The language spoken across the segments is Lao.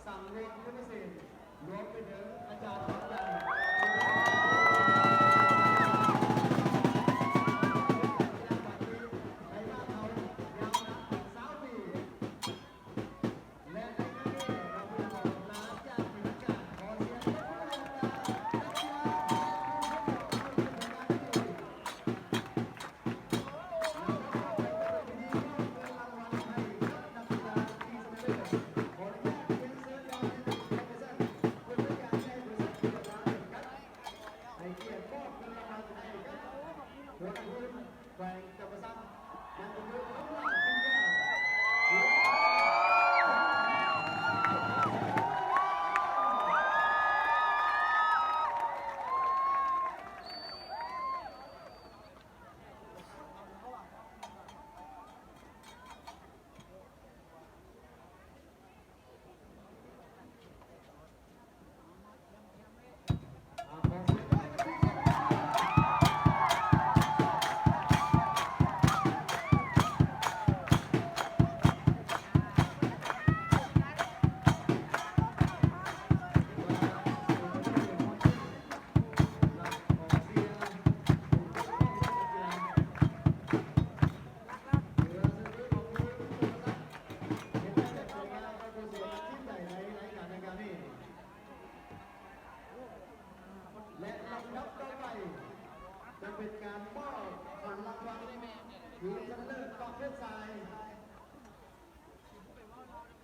ສັ່ງເລນ ໂປຣໂມຊັນ ລວມໄປເຖິງອາຈານຂອງເຮົາ ໃນບ້ານເຮົາຍາວນານສາມປີ ແລະ ໃນຄັ້ງນີ້ ເຮົາເປັນຫຼານຢ່າງເປັນທາງການ ຂໍສຽງປົບມືໃຫ້ກັບນັກກິລາ ໃຫ້ກຽດມອບເງິນລາງວັນໃຫ້ກັບຫົວໜ້າທີມແຂວງຈຳປາສັກ ນັ້ນກໍຄື ຄຳຫຼ້າ ພິມແກ້ວ. ແລະ ລຳດັບຕໍ່ໄປ ຈະເປັນການມອບຂວັນລາງວັນ ທີ່ຊະນະເລີດປະເພດຊາຍ.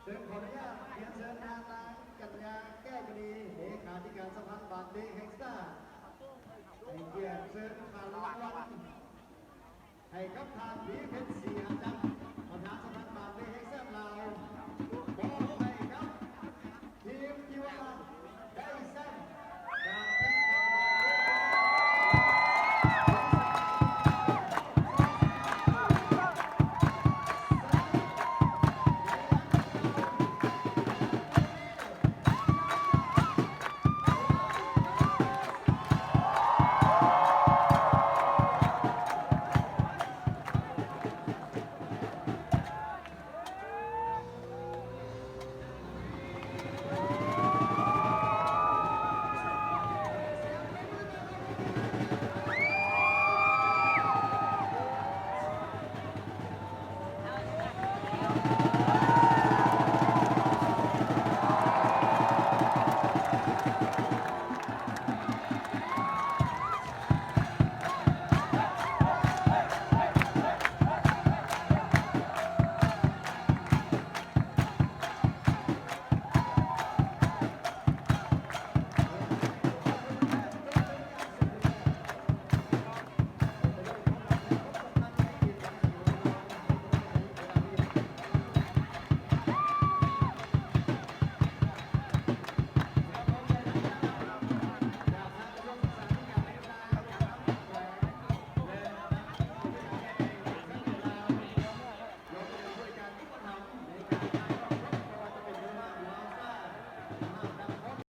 ເຊິ່ງຂໍອະນຸຍາດຮຽນເຊີນທ່ານນາງ ກັນຍາ ແກ້ວມະນີ ເລຂາທິການສະຫະພັນບານເຕະແຫ່ງຊາດ ໃຫ້ກຽດເຊີນຂວັນລາງວັນ ໃຫ້ກັບທ່ານ ວີເພັດ ສີຫະຈັນ